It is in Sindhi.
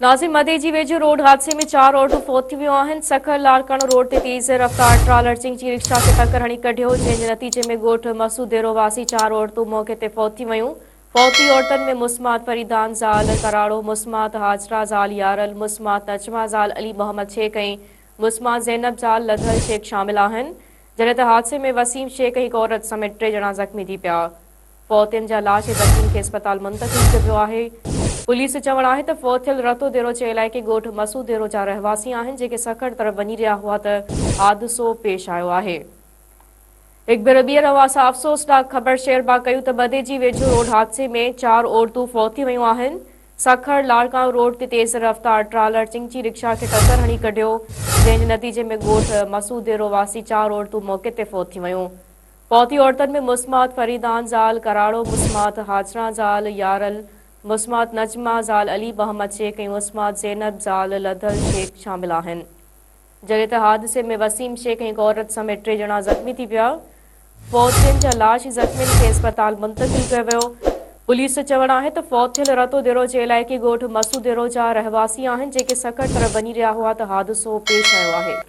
ناظم مديجي ويجهو روڊ حادثي ۾ چار عورتون فوت ٿي ويون آهن، سکر لاڙڪاڻو روڊ تي تيز رفتار ٽرالر چنگچي رڪشا کي ٽڪر هڻي ڪڍيو، جنهن جي نتيجي ۾ ڳوٺ مسعود ديرو واسي چار عورتون موقعي تي فوت ٿي ويون، فوتي عورتن ۾ مسمات فريدان زال ڪراڙو، مسمات حاجره زال يارل، مسمات نجمه زال علي محمد شيخ ۽ مسمات زينب زال لڌل شيخ شامل آهن، جڏهن ته حادثي ۾ وسيم شيخ ۽ هڪ عورت سميت ٽي ڄڻا زخمي ٿي پيا. فوتين جا لاش زخمين کي اسپتال منتقل ڪيو ويو آهي. پوليس جو چوڻ آهي ته فوت ٿيل رتو ديرو جي علائقي ڳوٺ مسعود ديرو جا رهواسي آهن جيڪي سکر طرف وڃي رهيا هئا ته حادثو پيش آيو آهي. هڪ ڀيرو ٻيهر اوهان سان افسوسناڪ خبر شيئر با ڪيون ته بديجي ويجهو روڊ حادثي ۾ چار عورتون فوت ٿي ويون آهن. سکر لاڙڪاڻو روڊ تي تيز رفتار ٽرالر چنگچي رڪشا کي ٽڪر هڻي ڪڍيو جنهن جي نتيجي ۾ ڳوٺ مسعود ديرو واسي چار عورتون موقعي تي فوت ٿي ويون. فوتي عورتن ۾ مسمات فريدان زال ڪراڙو، مسمات حاجران زال يارل، مسمات نجمه زال علي محمد شيخ ۽ مسمات زينب زال لڌل شيخ شامل آهن. جڏهن ته حادثي ۾ وسيم شيخ ۽ هڪ عورت سميت ٽي ڄڻا زخمي ٿي پيا. فوتين جا لاش زخمين کي اسپتال منتقل ڪيو ويو. پوليس جو چوڻ آهي ته فوت ٿيل رتو ديرو جي علائقي ڳوٺ مسوديرو جا رهواسي آهن جيڪي سکر طرف وڃي رهيا هئا ته حادثو پيش آيو آهي.